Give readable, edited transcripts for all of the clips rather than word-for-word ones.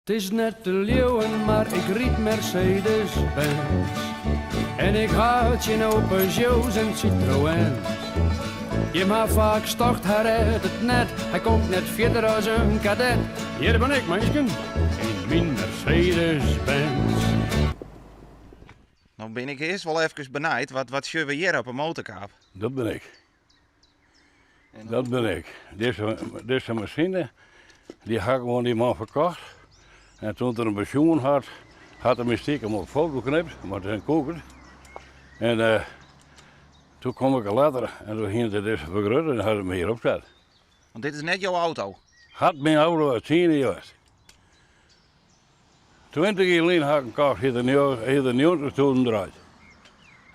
It is net te leauwen, mar ik ryd Mercedes Benz. En ik ha tsjin no Peugeots en Citroëns. Jim ha faaks tocht, hy rêdt it net, hy komt net fierder as in kadet. Hjir bin ik, minsken, yn myn Mercedes Benz. No bin ik earst wol efkes benijd, wat, wat sjogge we hjir op 'e motorkaap? Dat bin ik. Dat bin ik. Dizze, dizze masine, dy ha ik oan dy man ferkocht. En toen er him besjoen hat, hat er my stikem op foto knipt, mar it is in koekert. En uh, toen kom ik er letter en toen hiene se dizze fergrutte en hat er my hjir opset. Want dit is net jo auto? Hat myn auto al tsien jier west. 20 jier lyn ha ik him kocht, hie er 90.000 draaid.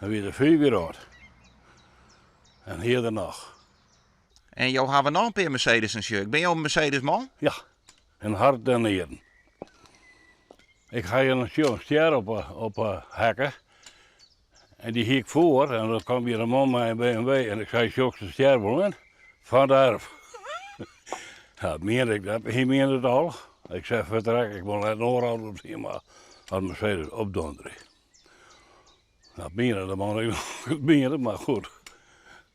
Dan wie er fiif jier âld. En hie er noch. En jo hawwe noch in pear Mercedesen sjoch ik. Binne jo in Mercedes-man? Ja, in hart en nieren. Ik ha hjir in stjer op 'e hekke. En dy hie ik foar en dan kwam hjir in man mei in BMW en ik sei, sjochst de stjer wol in? Fan it erf. Ja, miende ik dat, hy miende it al. Ik sei, fertrek, ik wol net in oare auto sjen, mar as Mercedes opdondere. Dat miende de man ek noch, miende, mar goed.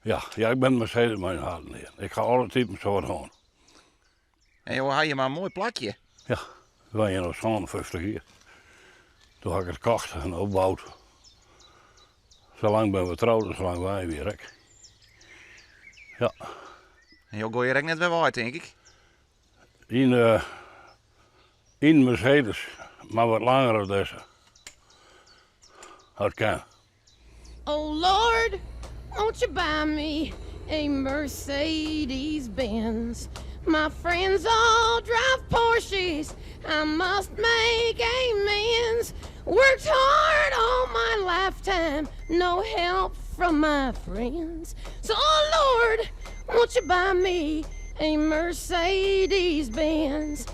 Ja, ja, ik bin Mercedes man yn hart en nieren. Ik ha alle typen soart hân. En jo ha hjir mar in moai plakje. Ja, we wenje no 57 jier. Doe ha ik it kocht en opboud. Sa lang binne we troud en sa lang wenje we hjir ek. Ja. En jo goaie hjir ek net wer wei, tink ik? Yn, uh, yn Mercedes, mar wat langer as dizze. Dat kin. Oh Lord, won't you buy me a Mercedes Benz? My friends all drive Porsches, I must make amends. Worked hard all my lifetime, no help from my friends. So, oh Lord, won't you buy me a Mercedes Benz?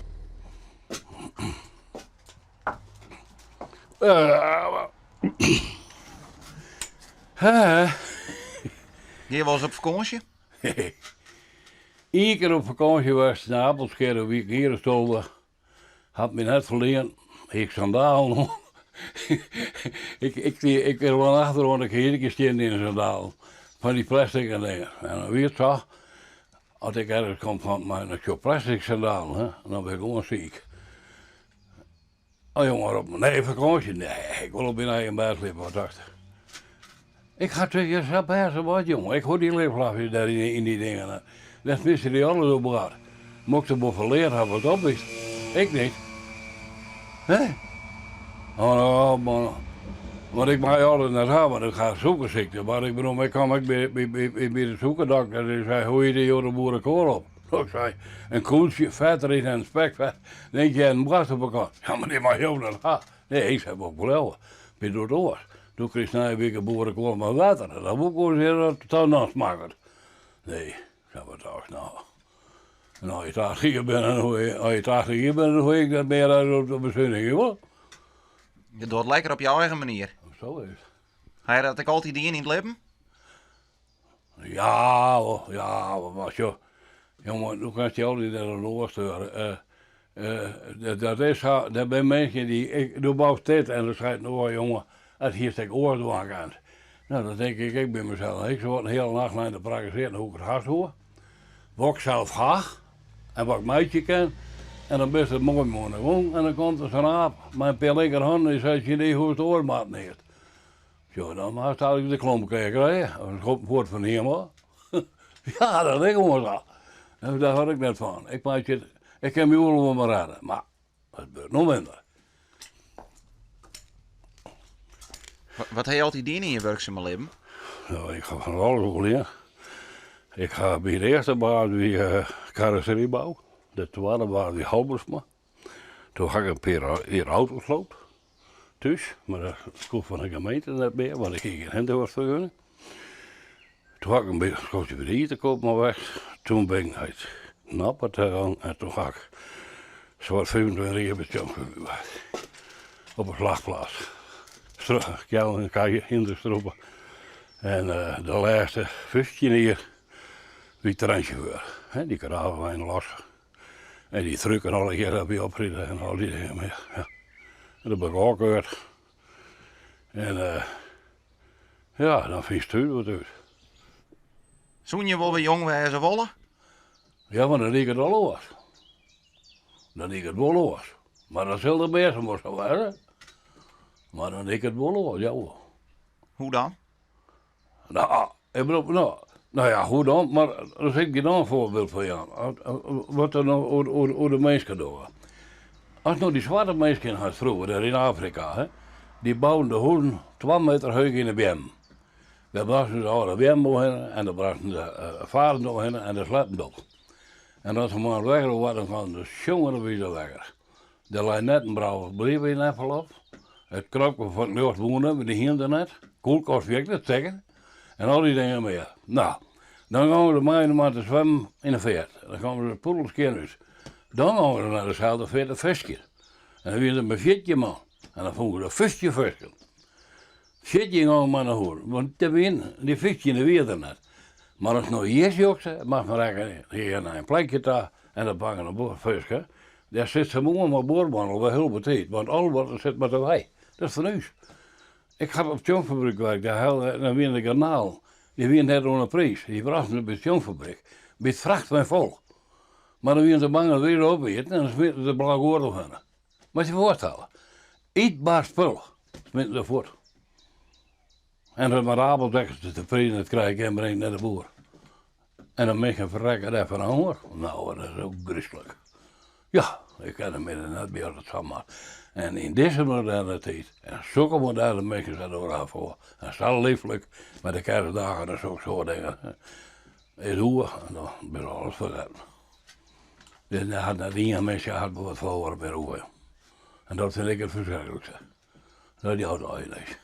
Gean je wolris op fakânsje? Ien kear op fakânsje west yn Appelskea, doe wie ik in jier of 12. Hat my net ferlern, hie ik sandalen oan. ik, ik, ik wie wol achteroan, ik hie iedere kear stean yn de sandalen. Fan dy plastic en dingen. En dan wie it sa, as ik ergens kom fan, mei in sjoch plastic sandalen, hè, dan bin ik gewoan siik. Oh jonge, ropt me, nee, fakânsje? Nee, ik wol op myn eigen bêd sliepe, wat dacht Ik ha it je sa bêst wat, jonge. Ik hoor dy liflafjes dêr yn dy dingen. Dêr miste dy alles op board. Mocht er wol ferleard ha wat op is. Ik niet. Hè? Oh, no, man. Want ik mei alles net ha, want ik ha sûkersykte. Mar ik bedoel, ik kwam ek by, by, by, by de sûkerdokter en dy sei, hoe ite jo de boerekoal op? Ik sei, in kûltsje fet deryn en spekfet. Denk je in boarst op 'e kant. Ja, mar dy mei jo net ha. Nee, ik sei, wol ik leauwe. By doet oars. Doe krigst nije wike boerekoal mei wetter. Dat woe ik wol ris hearre dat it dan noch smakket. Nee, ik sei, wat dochst no? En as je 80 jier binne, dan hoech je, as je 80 jier binne, dan hoech ik net mear as op de besuniging, wol. Je docht lekker op je eigen manier. Zo is het. Ha je dat ek altyd dien yn it libben? Ja, hoor, ja, maar sjoch, jonge, do kinst dy altyd net oan oar steure. Dat is sa, der binne minsken dy, ik, do boust dit en dan seit in oar jonge, dat hiest ek oars dwaan kind. No, dat tink ik ek by mysels. Ik soe in hiele nacht lang te prakkesearjen hoe't ik it ha soe, wat ik sels ha en wat ik meitsje kin. En dan bist it moai oan de gong en dan komt der sa'n aap mei in pear linkerhannen en dy seit tsjin dy hoe'tst oars moatten hiest. Sjoch, dan moatst eigentlik de klomp krije, of in skop fuort fan de himel. Ja, dat is gewoan sa. Dêr hâld ik net fan. Ik meitsje it, ik kin my oeral wol mei rêde, mar it wurdt no minder. Wat ha je altyd dien yn je wurksume libben? No, ik ha fan alles wol dien. Ik ha by de earste baan wie karrosserybou, de twadde baan wie Halbersma. Toen ha ik in pear jier auto's sloopt thús, mar dat koe fan de gemeente net mear, want ik hie gjin hinderfergunning. Toen ha ik in skoftsje by de iterkoopman west. Toen bin ik nei it Noppert gien en toen ha ik sawat 25 jier by Tjongerschans west. Op de slachplaats. Keallen en kij ynderstrûpe. En de lêste 15 jier wie ik treinsjauffeur. Dy karavanweinen losse. En dy trucken allegear derby opride en al dy dingen mear. Ja. En dat bin ik ôfkeurd. En ja, dan fynst thús wat út. Soene je wol wer jong wêze wolle? Ja, want dan like it al oars. Dan like it wol oars. Mar dat sil de bêste wol sa wêze. Mar dan like it wol oars, jawol. Hoe dan? No, ik bedoel, no, no ja, hoe dan? Mar dêr sil ik dy dan in foarbyld fan jaan. Wat der no oer de minsken dogge. Ast no dy swarte minsken hast froeger dêr yn Afrika, hè, dy bouden de hûzen twa meter heech yn de beammen. Dêr brachten se âlde beammen oerhinne en dêr brachten se faren oerhinne en dêr sletten se op. En as se moarns wekker waarden, dan kamen de sjongerige wize wekker. Der lei net in blauwe brief yn envelop. It knopke fan it ljocht woene, want dy hiene se net. Kuolkast wie ek net stikken. En al dy dingen mear. No, dan gongen se mei-inoar te swimmen yn de feart. Dan kamen se poedelskjin út. Dan gongen se nei deselde feart te fiskjen. En dan wiene se mei 14 man. En dan fongen se 15 fisken. 14 gongen mei nei hûs, want der wiene, dy fyftjinde wie der net. Mar ast no hjir sjochst, moatst mar rekkenje, dy gean nei in plakje ta en dan pakke in boat fisk. Dêr sit se moarn mei buorman al wer hiel betiid, want al wat der sit moat derby. Dat is fan ús. Ik haw op it stjonkfabryk wurke, dêr helle, dan wiene de garnalen, dy wiene net oan de priis, dy brochten se by it stjonkfabryk, by it frachtwein fol. Mar dan wiene se bang dat wy it opieten en dan smieten se de blauwe goat oerhinne. Moatst je foarstelle, ytber spul smiten se fuort. En dat mar apeldekkers te tefreden it krije kin, bringt nei de boer. En de minsken ferrekke dêr fan 'e honger. No, dat is ôfgryslik. Ja, ik kin der my der net by as it sa moat. En yn dizze moderne tiid, en sokke moderne minsken sa dogge har foar, en sa leaflik mei de kerstdagen en sokke soart dingen, is oer en dan binne alles fergetten. Der hat net ien minske hat wat foar mear oer. En dat fyn ik it ferskriklikste. Dat jout allegear niks.